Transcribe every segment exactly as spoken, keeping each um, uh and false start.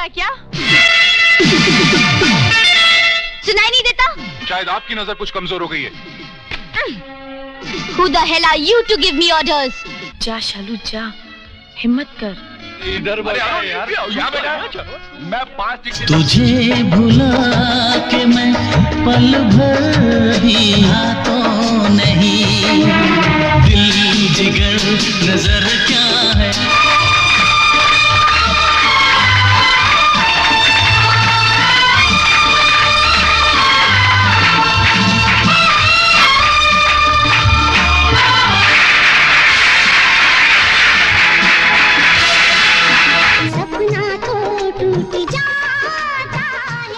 क्या? सुनाई नहीं देता? शायद आपकी नजर कुछ कमजोर हो गई है। Who the hell are you to give me orders? जा शालू जा, हिम्मत कर। इधर अरे, बता यार, यार, क्या, क्या क्या बेटा? मैं पाँच टिकट तुझे भुला के मैं पल भर भी हाँ तो नहीं। दिल जिगर नजर क्या है? सपना तो टूट जाता है।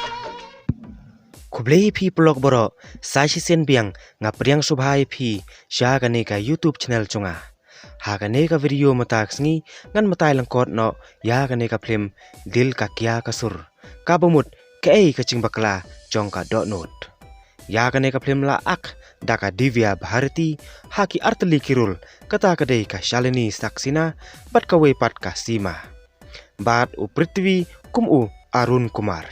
Khublei phi paralok baroh, sa shisien biang nga pdiang sngewbha ïa phi sha kane ka YouTube channel jong nga. Ha kane ka video mynta ka sngi ngan batai lyngkot noh ïa kane ka film Dil Ka Kya Kasoor, kaba mut kaei ka jingbakla jong ka dohnud. Ïa kane ka film la act da ka Divya Bharati ha ki artylli ki role, kata ka dei ka Shalini Saxena bad kawei pat ka Seema, bad u Prithvi kum u Arun Kumar.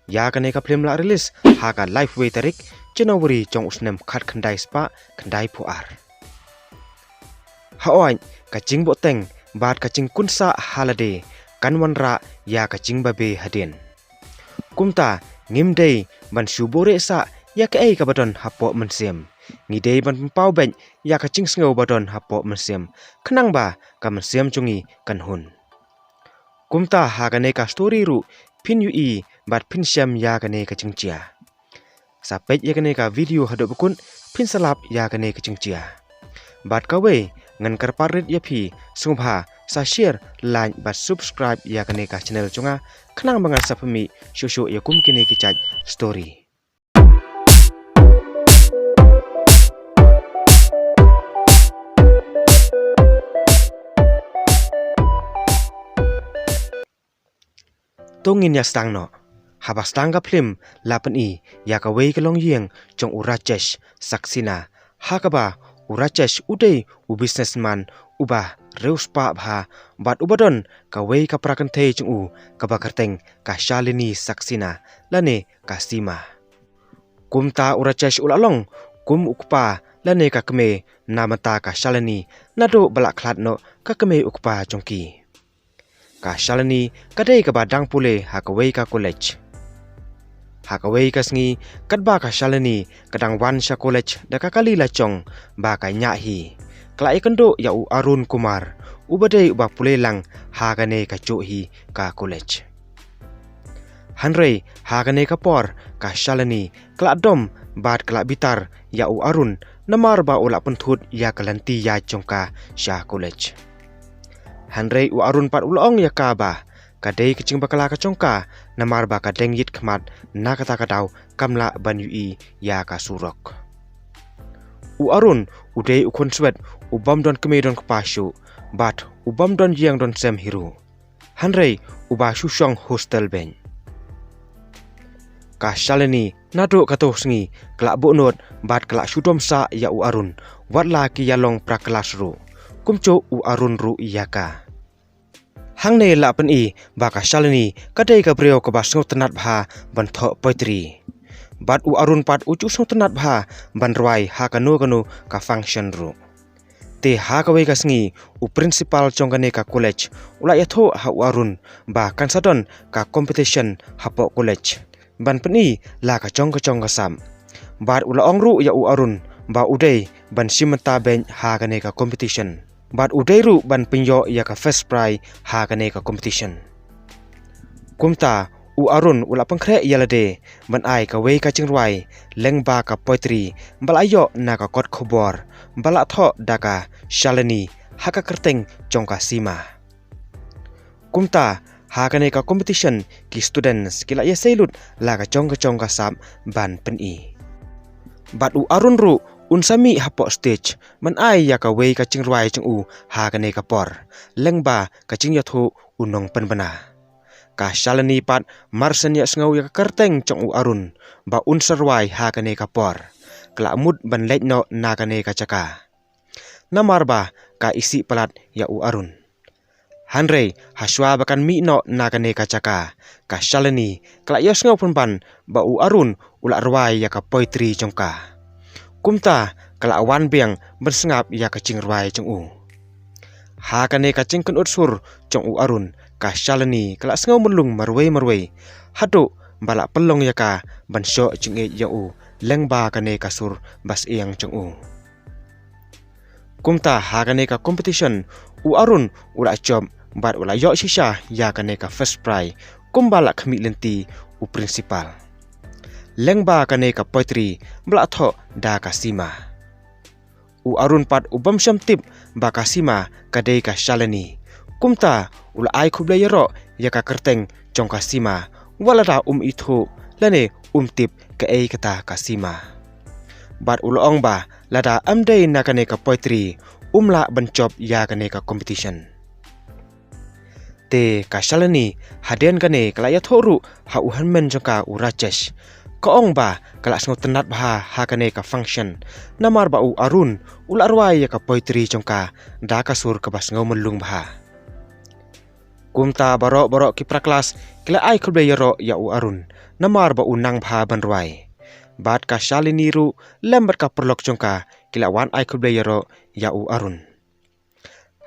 Ïa kane ka film la release ha ka laiphew wei tarik January jong u snem khatkhyndai spah khyndaiphew ar. Hooid, ka jingbuhteng bad ka jingkunsah ha lade kan wanrah ïa ka jingbabe hadien. Kumta ngim dei ban shu buhrieh sah ïa kaei kaba don hapoh mynsiem. Ngi dei ban pynpaw beit ïa ka jingsngew ba don hapoh mynsiem, khnang ba ka mynsiem jong ngi kan hun. Kumta ha kane ka story ruh phin ïohi bad phin shem ïa kane ka jingjia. Sa peit ïa kane ka video haduh ba kut phin sa lap ïa kane ka jingjia. Bad kawei, ngan kyrpad rit ïa phi, sngewbha sa share, like bad subscribe ïa kane ka channel jong nga, khnang ba ngan sa pynmih shuh shuh ïa kum kine ki jait story. To ngin ïa sdang noh. Haba sdang ka film la pyni ïa kawei ka longïing jong u Rajesh Saxena, ha kaba u Rajesh u dei u businessman uba riewspah bha, bad uba don kawei ka para kynthei jong u kaba kyrteng ka Shalini Saxena lane ka Seema. Kumta u Rajesh u la long kum u kpa lane ka kmie na bynta ka Shalini naduh ba la khlad noh ka kmie u kpa jong ki. Ka Shalini ka dei kaba dang pule ha kawei ka college. Ha kawei ka sngi, katba ka Shalini ka dang wan sha college da ka kali lajong ba ka ñiah hi, ka la ïakynduh ïa u Arun Kumar, uba dei uba pule lang ha kane kajuh hi ka college. Hynrei ha kane ka por ka Shalini ka la dom bad ka la bitar ïa u Arun, namar ba u la pynthut ïa ka lynti ïaid jong ka sha college. Hynrei u Arun pat u la ong ïa ka ba ka dei ka jingbakla ka jong ka, namar ba ka deng ïit khmat, na kata ka daw kam lah ban ïohi ïa ka surok. U Arun u dei u khun swet, u bym don kmie don kpa shuh, bad u bym don ïing don sem hi ruh. Hynrei uba shu shong hostel beit. Ka Shalini naduh kato sngi ka la buhnud bad ka la shu dom sah ïa u Arun, wat la ki ïalong para klas ruh, kumjuh u Arun ruh ïa ka. Hangne la pyni ba ka Shalini ka dei ka briew kaba sngewtynnat bha ban thoh poetry. Bad u Arun pat u ju sngewtynnat bha ban rwai ha kano kano ka function ruh. Te ha kawei ka sngi, u principal jong kane ka college u la ïathuh ha u Arun ba kan sa don ka competition hapoh college, ban pyni la ka jong ka jong ka sap. Bad u la ong ruh ïa u Arun ba u dei ban shim bynta beit ha kane ka competition, bad u dei ruh ban pynïoh ïa ka first prize ha kane ka competition. Kumta u Arun u la pynkhreh ïa lade ban ai kawei ka jingrwai lyngba ka poetry ba la ïoh na ka kot khubor, ba la thoh da ka Shalini ha ka kyrteng jong ka Seema. Kumta ha kane ka competition ki students ki la ïasei lut la ka jong ka jong ka sap ban pyni. Bad u Arun ruh un sa mih hapoh stage ban ai ïa kawei ka jingrwai jong u ha kane ka por, lyngba ka jingïathuh u nongpynbna. Ka Shalini pat mar shen ïohsngew ïa ka kyrteng jong u Arun ba un sa rwai ha kane ka por, ka la mut ban leit noh na kane ka jaka, namar ba ka isih palat ïa u Arun. Hynrei hashwa ba kan mih noh na kane ka jaka, ka Shalini ka la ïohsngew pynban ba u Arun u la rwai ïa ka poetry jong ka. Kumta ka la wan biang ban sngap ïa ka jingrwai jong u. Ha kane ka jingkynnoh sur jong u Arun, ka Shalini ka la sngew murlung marwei marwei, haduh ba la pynlong ïa ka ban shoh jingïeit ïa u lyngba kane ka sur ba syieng jong u. Kumta ha kane ka competition, u Arun u la jop bad u la ïoh shisha ïa kane ka first prize kumba la khmih lynti u principal, lyngba kane ka poetry ba la thoh da ka Sima. U Arun pat u bym shym tip ba ka Sima ka dei ka Shalini. Kumta u la ai khublei ïaroh ïa ka kyrteng jong ka Sima, wat lada um ithuh lane um tip kaei kata ka Sima. Bad u la ong ba lada ym dei na kane ka poetry, um lah ban jop ïa kane ka competition. Te ka Shalini hadien kane ka la ïathuh ruh ha u hynmen jong ka u Rajesh. Ka ong ba ka la sngewtynnat bha ha kane ka function, namar ba u Arun u la rwai ïa ka poetry jong ka da ka sur kaba sngew murlung bha. Kumta baroh baroh ki para klas ki la ai khublei ïaroh ïa u Arun, namar ba u nang bha ban rwai. Bad ka Shalini ruh lem bad ka paralok jong ka ki la wan ai khublei ïaroh ïa u Arun.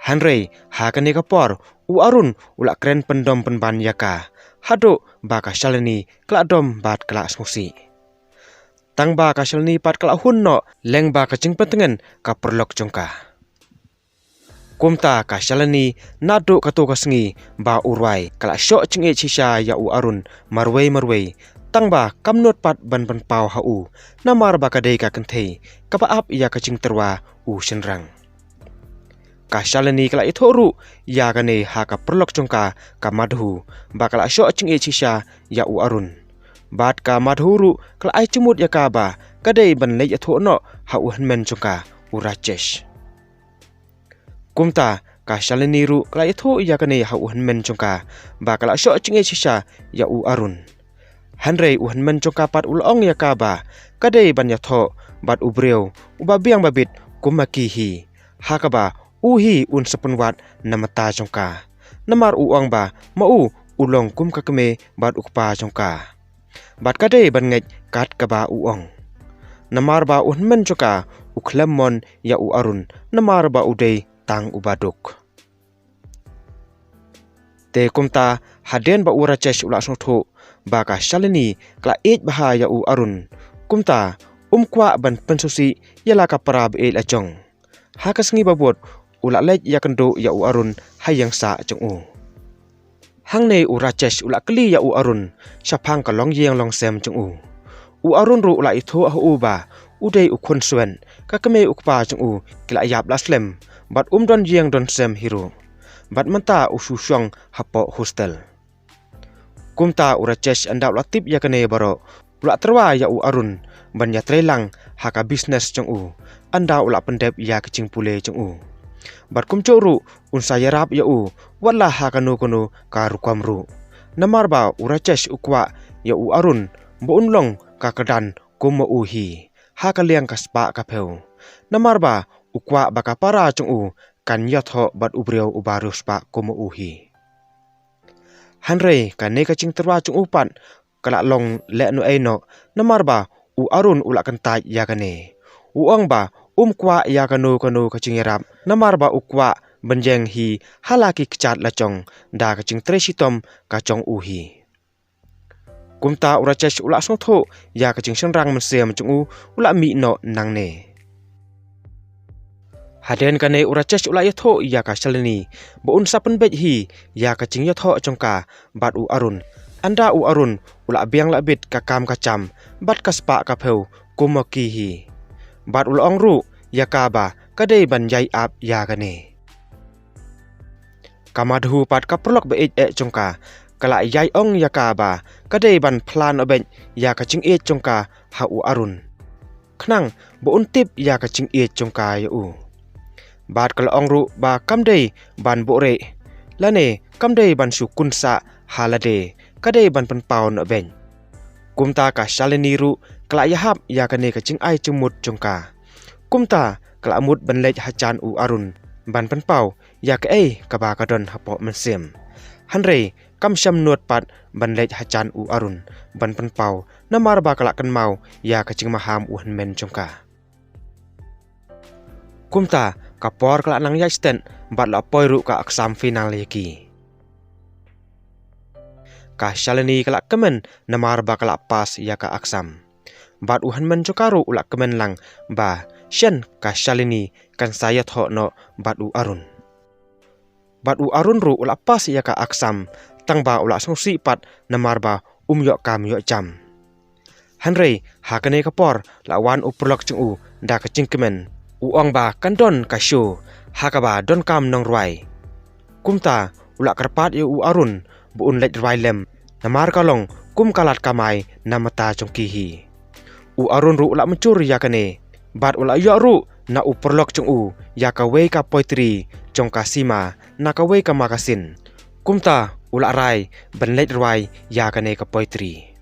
Hynrei ha kane ka por u Arun u la kren pyndom pynban ïa ka, haduh ba ka Shalini ka la dom bad ka la sngewsih. Tang ba ka Shalini pat ka la hun noh lyngba ka jingpyntngen ka paralok jong ka. Kumta ka Shalini naduh kato ka sngi ba u rwai ka la shoh jingïeit shisha ïa u Arun marwei marwei, tang ba kam nud pat ban pynpaw ha u, namar ba ka dei ka kynthei kaba ap ïa ka jingtyrwa u shynrang. Ka Shalini ka la ïathuh ruh ïa kane ha ka paralok jong ka, ka Madhu, ba ka la shoh jingïeit shisha ïa u Arun. Bad ka Madhu ruh ka la ai jingmut ïa ka ba ka dei ban leit ïathuh noh ha u hynmen jong ka u Rajesh. Kumta ka Shalini ruh ka la ïathuh ïa kane ha u hynmen jong ka ba ka la shoh jingïeit shisha ïa u Arun. Hynrei u hynmen jong ka pat u la ong ïa ka ba ka dei ban ïathuh bad u briew uba biang ba bit kum ma ki hi, ha kaba u hi un sa pynwad na bynta jong ka. Namar u ong ba ma u u long kum ka kmie bad u kpa jong ka. Bad ka dei ban ngeit kat kaba u ong. Namar ba u hynmen jong ka u khlem mon ïa u Arun, namar ba u dei tang uba duk. Te kumta hadien ba u Rajesh u la sngewthuh ba ka Shalini ka la ïeit bha ïa u Arun, kumta um kwah ban pynsngewsih ïa la ka para ba ïeit la jong. Ha ka sngi ba bud u la leit ïakynduh ïa u Arun ha ïing sah jong u. Hangne u Rajesh u la kylli ïa u Arun shaphang ka longïing longsem jong u. U Arun ruh u la ïathuh ha u ba u dei u khun swet, ka kmie u kpa jong u ki la ïap la slem, bad um don ïing don sem hi ruh. Bad mynta u shu shong hapoh hostel. Kumta u Rajesh ynda u la tip ïa kane baroh, u la tyrwa ïa u Arun ban ïatreilang ha ka business jong u, ynda u la pyndep ïa ka jingpule jong u. Bad kumjuh ruh un sa ïarap ïa u wat la ha kano kano ka rukom ruh. Namar ba u Rajesh u kwah ïa u Arun ba un long ka kyrdan kum ma u hi ha ka liang ka spah ka phew. Namar ba u kwah ba ka para jong u kan ïathoh bad u briew uba riewspah kum ma u hi. Hynrei kane ka jingtyrwa jong u pat ka la long lehnohei noh, namar ba u Arun u la kyntait ïa kane. U ong ba um kwah ïa kano kano ka jingïarap, namar ba u kwah ban ïeng hi ha la ki kjat la jong da ka jingtrei shitom ka jong u hi. Kumta u Rajesh u la sngewthuh ïa ka jingshynrang mynsiem jong u, u la mih noh nangne. Hadien kane u Rajesh u la ïathuh ïa ka Shalini ba un sa pynbeit hi ïa ka jingïathoh jong ka bad u Arun. Ynda u Arun u la biang la bit ka kam ka jam bad ka spah ka phew kum ma ki hi. Bad u la ong ruh ïa ka ba ka dei ban ïai ap ïa kane. Ka Madhu pat ka paralok ba ïeit eh jong ka, ka la ïai ong ïa ka ba ka dei ban phla noh beit ïa ka jingïeit jong ka ha u Arun, khnang ba un tip ïa ka jingïeit jong ka ïa u. Bad ka la ong ruh ba kam dei ban buhrieh lane kam dei ban shu kunsah ha lade, ka dei ban pynpaw noh beit. Kumta ka Shalini ruh ka la ïahap ïa kane ka jingai jingmut jong ka. Kumta ka la mut ban leit hajan u Arun ban pynpaw ïa kaei kaba ka don hapoh mynsiem. Hynrei kam shym nud pat ban leit hajan u Arun ban pynpaw, namar ba ka la kynmaw ïa ka jingmaham u hynmen jong ka. Kumta ka por ka la nang ïaid stet bad la poi ruh ka exam final ïa ki. Ka Shalini ka la kmen namar ba ka la pass ïa ka exam. Bad u hynmen jong ka ruh u la kmen lang ba shen ka Shalini kan sa ïathoh noh bad u Arun. Bad u Arun ruh u la pass ïa ka exam, tang ba u la sngewsih pat namar ba um ïoh kam ïoh jam. Hynrei ha kane ka por la wan u paralok jong u da ka jingkmen, u ong ba kan don ka show ha kaba donkam nongrwai. Kumta u la kyrpad ïa u Arun ba un leit rwai lem, namar ka long kum ka lad kamai na bynta jong ki hi. U Arun ruh u la mynjur ïa kane bad u la ïoh ruh na u paralok jong u ïa kawei ka poetry jong ka Sima na kawei ka magazine. Kumta u la rai ban leit rwai ïa kane ka poetry.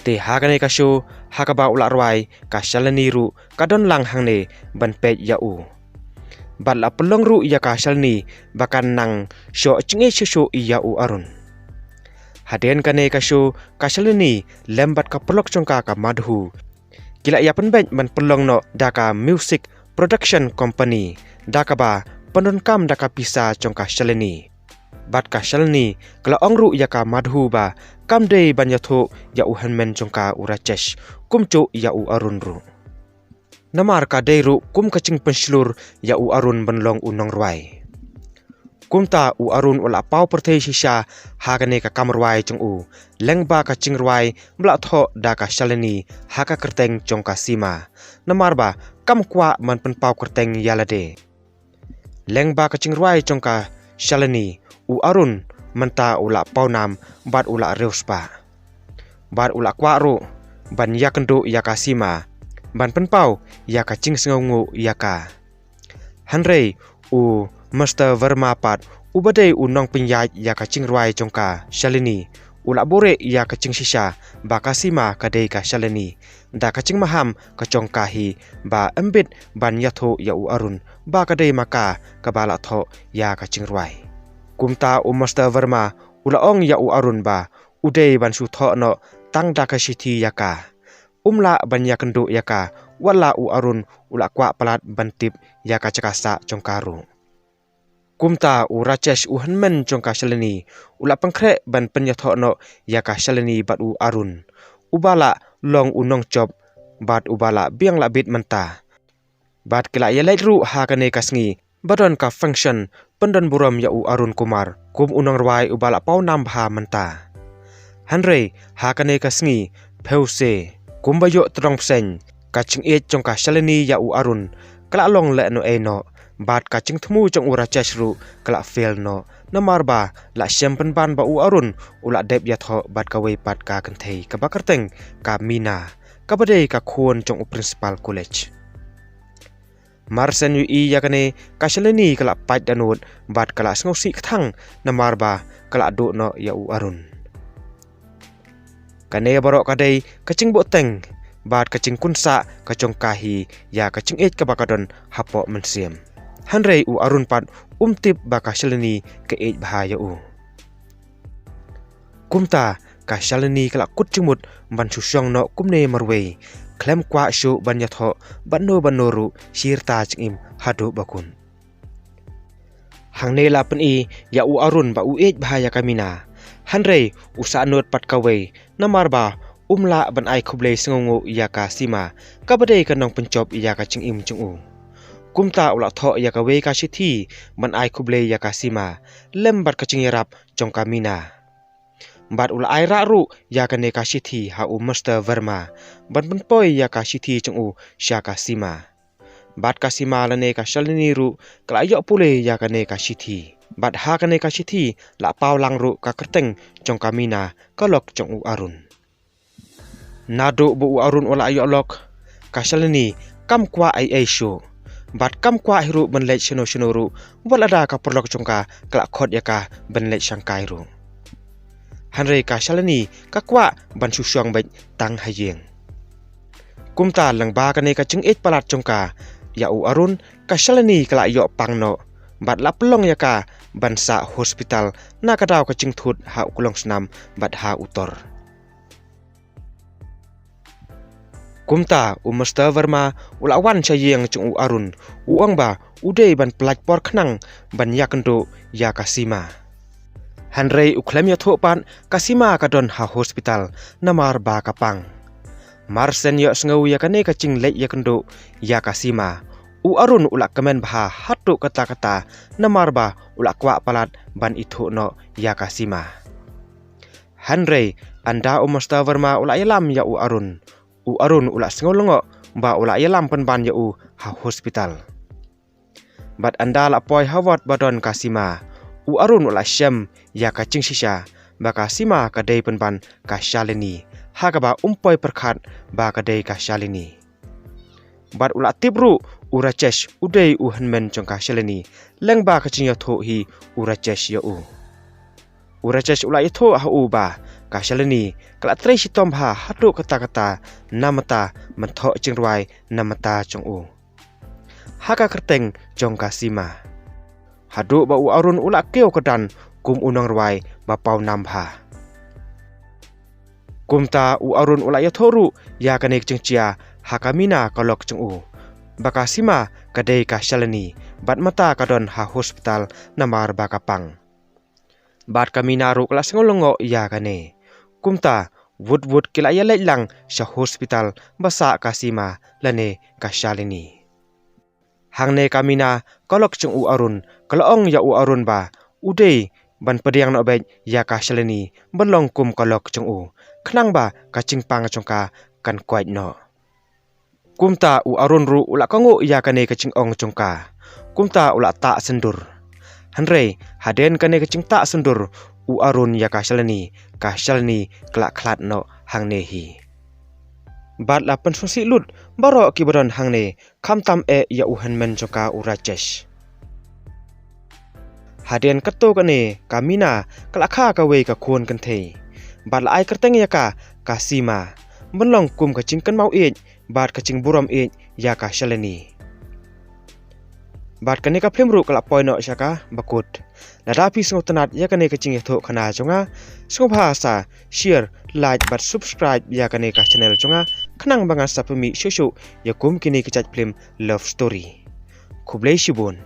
Te ha kane ka show ha kaba u la rwai, ka Shalini ruh ka don lang hangne ban peit ïa u. Bad la pynlong ruh ïa ka Shalini ba kan nang shoh jingïeit shuh shuh ïa u Arun. Hadien kane ka show ka Shalini lem bad ka paralok jong ka ka Madhu ki la ïa pynbeit ban pynlong noh da ka music production company da kaba pyndonkam da ka pisa jong ka Shalini. Bad ka Shalini ka la ong ruh ïa ka Madhu ba kam dei ban ïathuh ïa u hynmen jong ka u Rajesh kumjuh ïa u Arun ruh. Namar ka dei ruh kum ka jingpynshlur ïa u Arun ban long u nongrwai. Kumta u Arun u la paw pyrthei shisha ha kane ka kam rwai jong u, lyngba ka jingrwai ba la thoh da ka Shalini ha ka kyrteng jong ka Sima. Namar ba kam kwah ban pynpaw kyrteng ïa lade. Lyngba ka jingrwai jong ka Shalini, u Arun mynta u la pawnam bad u la riewspah. Bad u la kwah ruh ban ïakynduh ïa ka Sima ban pynpaw ïa ka jingsngewnguh ïa ka. Hynrei u Mister Verma pat, uba dei u nongpynïaid ïa ka jingrwai jong ka Shalini, u la buhrieh ïa ka jingshisha ba ka Sima ka dei ka Shalini da ka jingmaham ka jong ka hi, ba ym bit ban ïathuh ïa u Arun ba ka dei ma ka kaba la thoh ïa ka jingrwai. Kumta u Mister Verma u la ong ïa u Arun ba u dei ban shu thoh noh tang da ka shithi ïa ka. Um lah ban ïakynduh ïa ka, wat la u Arun u la kwah palat ban tip ïa ka jaka sah jong ka ruh. Kumta u Rajesh u hynmen jong ka Shalini u la pynkhreh ban pynïathoh noh ïa ka Shalini bad u Arun, uba la long u nongjop bad uba la biang la bit mynta. Bad ki la ïaleit ruh ha kane ka sngi ba don ka function pyndon burom ïa u Arun Kumar kum u nongrwai uba la pawnam bha mynta. Hynrei ha kane ka sngi, phewse, kumba ïoh tyrong bseiñ, ka jingïeit jong ka Shalini ïa u Arun ka la long lehnohei noh, bad ka jingthmu jong u Rajesh ruh ka la fail noh, namar ba la shem pynban ba u Arun u la dep ïathoh bad kawei pat ka kynthei kaba kyrteng ka Mina, kaba dei ka khun jong u principal college. Mar shen ïohi ïa kane, ka Shalini ka la pait dohnud bad ka la sngewsih kthang namar ba ka la duh noh ïa u Arun. Kane baroh ka dei ka jingbuhteng bad ka jingkunsah ka jong ka hi ïa ka jingïeit kaba ka don hapoh mynsiem. Hynrei u Arun pat um tip ba ka Shalini ka ïeit bha ïa u. Kumta ka Shalini ka la kut jingmut ban shu shong noh kumne marwei, khlem kwah shuh ban ïathoh bad no bad no ruh shi rta jingim haduh ba kut. Hangne la pyni ïa u Arun ba u ïeit bha ïa ka Mina. Hynrei u sahnud pat kawei, namar ba um lah ban ai khublei sngewnguh ïa ka Sima, kaba dei ka nongpynjop ïa ka jingim jong u. Kumta u la thoh ïa kawei ka shithi ban ai khublei ïa ka Sima lem bad ka jingïarap jong ka Mina. Bad u la ai rah ruh ïa kane ka shithi ha u Mister Verma ban pynpoi ïa ka shithi jong u sha ka Sima. Bad ka Sima lane ka Shalini ruh ka la ïoh pule ïa kane ka shithi. Bad ha kane ka shithi la paw lang ruh ka kyrteng jong ka Mina, ka lok jong u Arun. Naduh ba u Arun u la ïoh lok, ka Shalini kam kwah ei ei shuh. Bad kam kwah hi ruh ban leit shano shano ruh, wat lada ka paralok jong ka ka la khot ïa ka ban leit shangkai ruh. Hynrei ka Shalini ka kwah ban shu shong beit tang ha ïing. Kumta lyngba kane ka jingïeit palat jong ka ïa u Arun, ka Shalini ka la ïoh pang noh Bad la pynlong ïa ka ban sah hospital na ka daw ka jingthut ha u klongsnam bad ha u tor. Kumta u Mister Verma u la wan sha ïing jong u Arun, u ong ba u dei ban pyllait por khnang ban ïakynduh ïa ka Sima. Hynrei u khlem ïathuh pat, ka Sima ka don ha hospital namar ba ka pang. Mar shen ïohsngew ïa kane ka jingleit ïakynduh ïa ka Sima, u Arun u la kmen bha haduh katta katta namar ba u la kwah palat ban ithuh noh ïa ka Sima. Hynrei ynda u Mister Verma u la ïalam ïa u Arun, u Arun u la sngew lyngngoh ba u la ïalam pynban ïa u ha hospital. Bad ynda la poi ha ward ba don ka Sima, u Arun u la shem ïa ka jingshisha ba ka Sima ka dei pynban ka Shalini, ha kaba um poi pyrkhat ba ka dei ka Shalini. Bad u la tip ruh u Rajesh u dei u hynmen jong ka Shalini, leng ba ka jingïathuh hi u Rajesh ïa u. U Rajesh u la ïathuh ha u ba ka Shalini ka la trei shitom bha haduh katta katta namar ta mynta jingrwai namar ta jong u ha ka kyrteng jong ka Sima. Haduh ba u Arun u la kiew kyrdan kum u nongrwai ba pawnam bha. Kumta u Arun u la ïathuh ruh ïa kane ka jingjia ha ka Mina ka lok jong u, ba ka Sima ka dei ka Shalini bad mynta ka don ha hospital namar ba ka pang. Bad ka Mina ruh ka la sngew lyngngoh ïa kane. Kumta wut wut ki la ïaleit lang sha hospital ba sah ka Sima lane ka Shalini. Hangne ka Mina ka lok jong u Arun ka la ong ïa u Arun ba u dei ban pdiang noh beit ïa ka Shalini ban long kum ka lok jong u, khnang ba ka jingpang jong ka kan koit noh. Kumta u Arun ruh u la kohnguh ïa kane ka jingong jong ka. Kumta u la tah syndur. Hynrei hadien kane ka jingtah syndur u Arun ïa ka Shalini, ka Shalini ka la khlad noh hangne hi. Bad la pynsngewsih lut baroh kiba don hangne, khamtam eh ïa u hynmen jong ka u Rajesh. Hadien katto katne ka Mina ka la kha kawei ka khun kynthei bad la ai kyrteng ïa ka ka Sima, ban long kum ka jingkynmaw ïeit bad ka jingburom ïeit ïa ka Shalini. Bad kane ka phlim ruh ka la poi noh sha ka bakut. Lada phi sngewtynnat ïa kane ka jingïathuhkhana jong nga, sngewbha sa share, like bad subscribe ïa kane ka channel jong nga, khnang ba ngan sa pynmih shuh shuh ïa kum kine ki jait phlim love story. Khublei shibun.